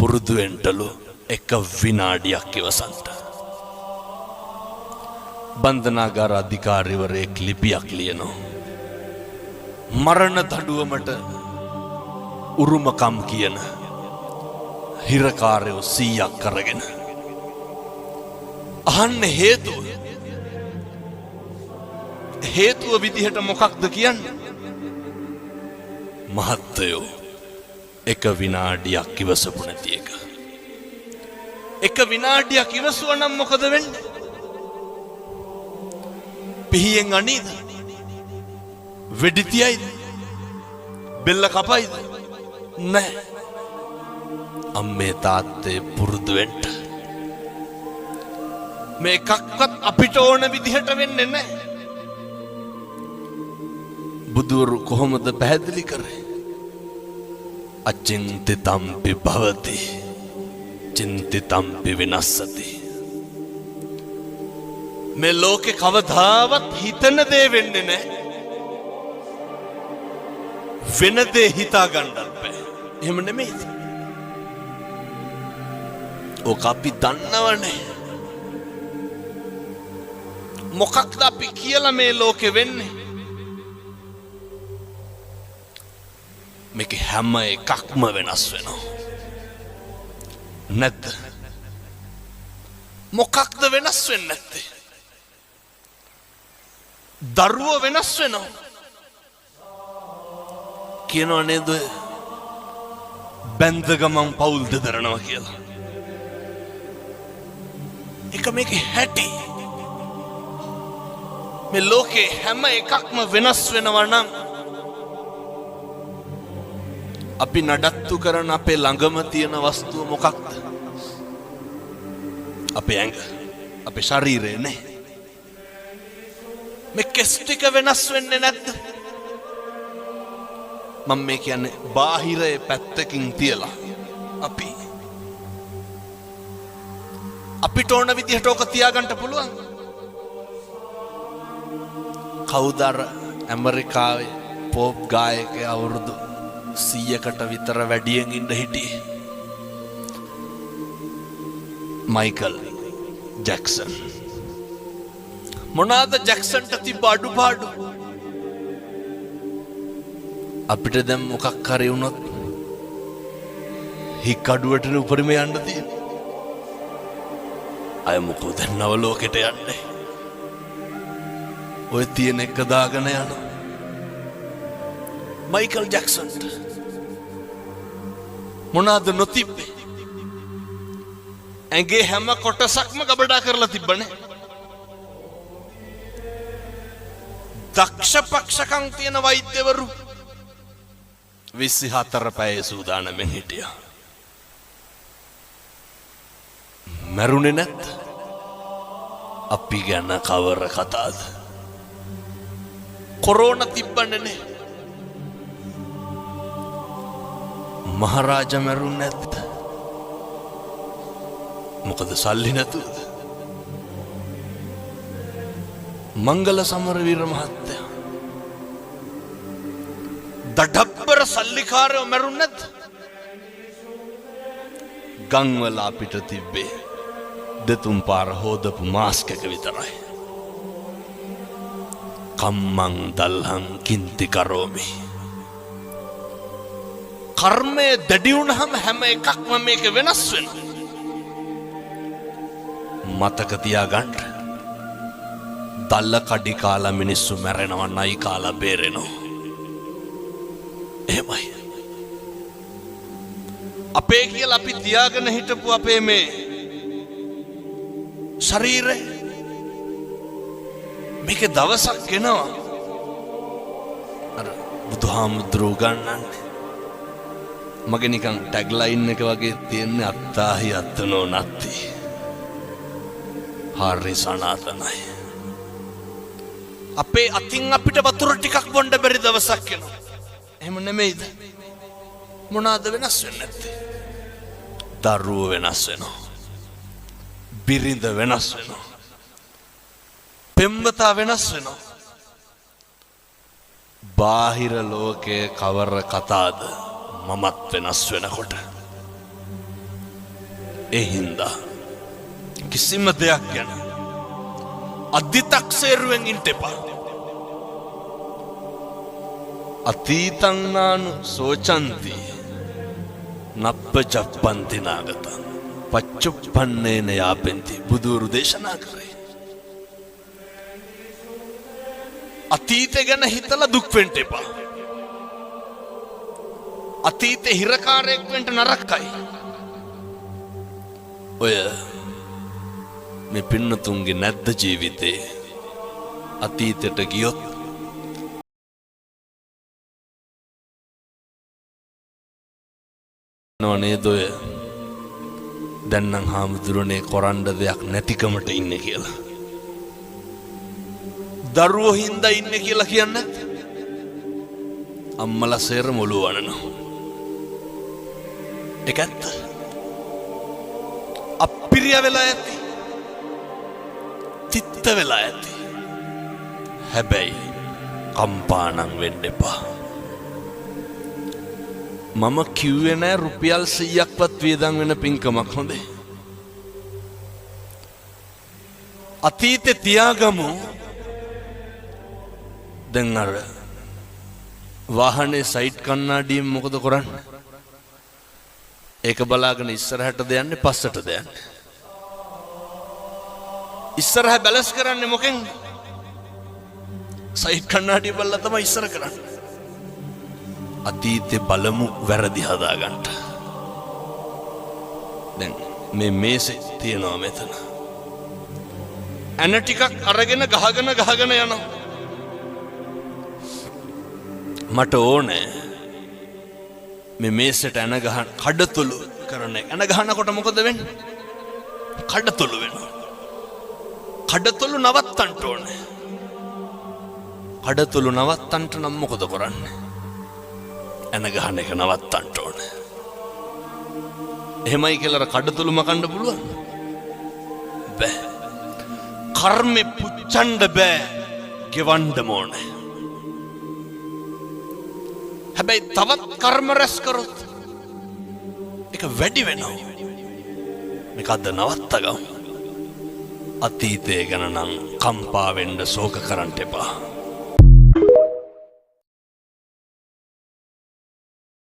පුරුදු වෙන්නලු එක විනාඩියක් ඉවසන්ට. බන්ධනාගාර අධිකාරිවරයෙක් ලිපියක් ලියනවා. මරණ දඩුවමට උරුමකම් කියන හිරකාරයෝ 100ක් කරගෙන. අහන්න හේතුව. හේතුව විදිහට මොකක්ද කියන්නේ? මහත්තයෝ, එක විනාඩියක් ඉවසපු නැති එක. එක විනාඩියක් ඉවසුව නම් මොකද වෙන්නේ? පිහියෙන් අනීද? වෙඩි තියයිද? බෙල්ල කපයිද? නෑ. අම්මේ තාත්තේ, පුරුදු වෙන්න. මේ එකක්වත් අපිට ඕන විදිහට වෙන්නේ නෑ. බුදුවරු කොහොමද පැහැදිලි කරේ? අචින්තිතම්පි භවති, චින්තිතම්පි විනස්සති. මේ ලෝකෙ කවදාවත් හිතන දේ වෙන්නේ නෑ. වෙන දේ හිතා ගන්නත් බෑ. එහෙම නෙමෙයිද? ඕක අපි දන්නවනේ. මොකක්ද අපි කියලා මේ ලෝකෙ වෙන්නේ? මේක හැම එකක්ම වෙනස් වෙනවා. නැද්ද? මොකක්ද වෙනස් වෙන්නේ නැත්තේ? දරුවෝ වෙනස් වෙනවා. කියනවා නේද ඔය බැන්ද ගමන් පවුල් දෙදරනවා කියලා? එක මේකේ හැටි. මේ ලෝකේ හැම එකක්ම වෙනස් වෙනවා නම් අපි නඩත්තු කරන අපේ ළඟම තියෙන වස්තුව මොකක්ද? අපේ ඇඟ, අපේ ශරීරය නේ. මේ කෙස් ටික වෙනස් වෙන්නේ නැද්ද? මම මේ කියන්නේ බාහිරයේ පැත්තකින් තියලා අපි අපිට ඕන විදිහට ඕක තියාගන්න පුළුවන්. කවුද අර ඇමරිකාවේ පොප් ගායකයා අවුරුදු 100කට විතර වැඩියෙන් ඉන්න හිටියේ? Michael Jackson. මොනාද ජැක්සන්ට තිබ්බ අඩුපාඩු? අපිට දැන් මොකක් හරි වුණොත් හික් අඩුවට උපරිම යන්න තියෙන්නේ. අය මොකෝ දැන් නව ලෝකෙට යන්නේ? ඔය තියෙන එක දාගෙන යනවා. මයිකල් ජැක්සන්ට මොනාද නොතිබ්බේ? ඇඟේ හැම කොටසක්ම ගබඩා කරලා තිබ්බනේ. දක්ෂ පක්ෂකම් තියෙන වෛද්‍යවරු 24 පැය සූදානමින් හිටියා. මැරුණේ නැද්ද? අපි ගැන කවර කතාද? කොරෝනා තිබ්බනේ නේ. මහරාජා මැරුණ නැද්ද? මොකද සල්ලි නැතුවද? මංගල සමරවීර මහත්තයා දඩබ්බර සල්ලිකාරයෝ මැරුණ නැද්ද? ගම්වල අපිට තිබ්බේ දෙතුන් පාර හෝදපු මාස්ක් එක විතරයි. කම්මං දල්හං කින්ති කරෝමි. කර්මය දැඩි වුණාම හැම එකක්ම මේක වෙනස් වෙනවා. මතක තියාගන්න. දල්ල කඩි කාලා මිනිස්සු මැරෙනවා, නයි කාලා බේරෙනවා. එහෙමයි. අපේ කියලා අපි තියාගෙන හිටපු අපේ මේ ශරීරය මේක දවසක් එනවා. අර බුදුහාමුදුරුවෝ උගන්වන්නේ මගේ නිකන් ටැග් ලයින් එක වගේ තියෙන්නේ, අත්තාහි අත්තනෝ නත්ති. හරි සනාතනයි. අපේ අතින් අපිට වතුර ටිකක් බොන්න බැරි දවසක් එනවා. එහෙම නෙමෙයිද? මොනවාද වෙනස් වෙන්නේ නැත්තේ? දරුවෝ වෙනස් වෙනවා. බිරිඳ වෙනස් වෙනවා. පෙම්වතා වෙනස් වෙනවා. බාහිර ලෝකයේ කවර කතාද මමත් වෙනස් වෙනකොට. ඒ හින්දා කිසිම දෙයක් ගැන අධිතක්සේරුවෙන් ඉන්න එපා. අතීතං නානු සෝචන්ති නප්ප ජප්පන්ති නාගතං පච්චුප්පන්නේන යාපෙන්ති බුදුවරු දේශනා කරේ. අතීතය ගැන හිතලා දුක් වෙන්න එපා. අතීතේ හිරකාරයෙක් වෙන්න නරකයි. ඔය මේ පින්නතුන්ගේ නැද්ද ජීවිතේ අතීතයට ගියොත් නේද ඔය දැන් නම් හාමුදුරනේ කොරන්න දෙයක් නැතිකමට ඉන්නේ කියලා. දරුවෝ හින්දා ඉන්නේ කියලා කියන්නේ අම්මලා සේරම ඔළුව වනනවා. ඒක ඇත්ත. අප්පිරිය වෙලා ඇති. තිත්ත වෙලා ඇති. හැබැයි කම්පානම් වෙන්න එපා. මම කිව්වේ නෑ රුපියල් 100ක්වත් වියදම් වෙන පින්කමක් හොඳේ. අතීතේ තියාගමු. දැන් අර වාහනේ සයිඩ් කණ්ණාඩියෙන් මොකද කරන්නේ? ඒක බලාගෙන ඉස්සරහටද යන්නේ පස්සටද යන්නේ? ඉස්සරහ බැලන්ස් කරන්නේ මොකෙන්ද? සයිඩ් කණ්ණාඩිය බලලා තමයි ඉස්සර කරන්නේ. අතීතේ බලමු වැරදි හදාගන්න. දැන් මේ මේසෙ තියෙනවා මෙතන. ඇන ටිකක් අරගෙන ගහගෙන ගහගෙන යනවා. මට ඕනේ මේ මේසෙට ඇන ගහන කඩතොළු කරන එක. ඇන ගහනකොට මොකද වෙන්නේ? කඩතොළු වෙනවා. කඩතොළු නවත්තන්න ඕනේ. කඩතොළු නවත්තන්න නම් මොකද කරන්නේ? ඇන ගහන එක නවත්තන්න ඕනේ. එහෙමයි කියලා අර කඩතොළු මකන්න පුළුවන්ද? බෑ. කර්මෙ පුච්චන්න බෑ. ගෙවන්න ඕනේ. හැබැයි තවත් කර්ම රැස් කරොත් ඒක වැඩි වෙනවා. මේක අද නවත්ත ගමු. අතීතය ගැන නම් කම්පා වෙන්න ශෝක කරන්න එපා.